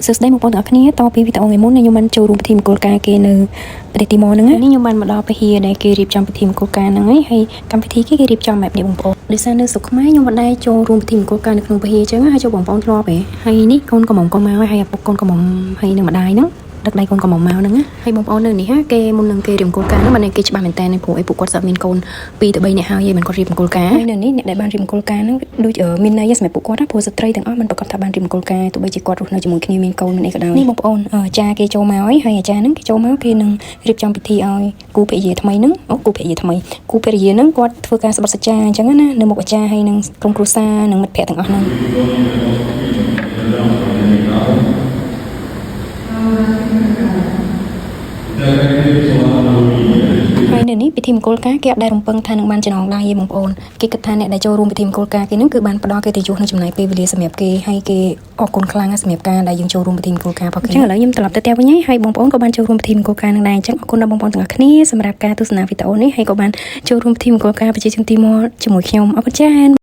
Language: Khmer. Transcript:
សួស្តីបងប្អូនទាំងអស់គ្នាតពីវីដេអូថ្ងៃមុនខ្ញុំបានចូលរួមពិធីមង្គលការគេនៅប្រទេសទីម៉ូហ្នឹងណានេះខ្ញុំបានមកដល់ពហិដែលគេរៀបចំពិធីមង្គលការហ្នឹងហើយហើយកម្មវិធីគេគេរៀបចំបែបនេះបងប្អូនដោយសារនៅស្រុកខ្មែរខ្ញុំមិនដែរចូលរួមពិធីមង្គលការនៅក្នុងពហិអញ្ចឹងហើយចូលបងប្អូនធ្លាប់ទេហើយនេះកូនកំមុំកូនមកហើយឪពុកកូនកំមុំហើយនឹងម្ដាយហ្នឹងដឹកដៃកូនកំមុំមកហ្នឹងណាហើយបងប្អូននៅនេះហាគេមុននឹងគេរៀបមង្គលការហ្នឹងបានគេច្បាស់មែនតើព្រោះអីពួកគាត់ស្អាតមានកូន2ទៅ3នាក់ហើយមិនគាត់រៀបមង្គលការហើយនៅនេះអ្នកដែលបានរៀបមង្គលការហ្នឹងដូចមានន័យសម្រាប់ពួកគាត់ណាព្រោះស្ត្រីទាំងអស់មិនប្រកាសថាបានរៀបមង្គលការទោះបីជាគាត់រស់នៅជាមួយគ្នាមានកូនមានអីក៏ដោយនេះបងប្អូនអាចារ្យគេចូលមកហើយហើយអាចារ្យហ្នឹងគេចូលមកគេនឹងរៀបចំពិធីឲ្យគូភរិយាថ្មីហ្នឹងអូគូភរិយាថ្មីគូភរិយាហ្នឹងគាត់ធ្វើការស្បត់សច្ចាអញ្ចឹងណានៅមុខអាចារ្យហើយនឹងក្រុមគ្រួសារនិងមិត្តភក្តិទាំងអស់ហ្នឹង ហើយនៅនេះពិធីមង្គលការគេអត់ដែលរំពឹងថានឹងបានចំណងដៃទេបងប្អូនគេគិតថាអ្នកដែលចូលរួមពិធីមង្គលការគេនឹងគឺបានផ្ដល់កិត្តិយសនិងចំណាយពេលវេលាសម្រាប់គេហើយគេអរគុណខ្លាំងណាស់សម្រាប់ការដែលយើងចូលរួមពិធីមង្គលការរបស់គេអញ្ចឹងឥឡូវខ្ញុំត្រឡប់ទៅផ្ទះវិញហើយហើយបងប្អូនក៏បានចូលរួមពិធីមង្គលការនឹងដែរអញ្ចឹងអរគុណដល់បងប្អូនទាំងអស់គ្នាសម្រាប់ការទស្សនាវីដេអូនេះហើយក៏បានចូលរួមពិធីមង្គលការប្រជាជនទីម៉ូជាមួយខ្ញុំអរគុណច្រើន។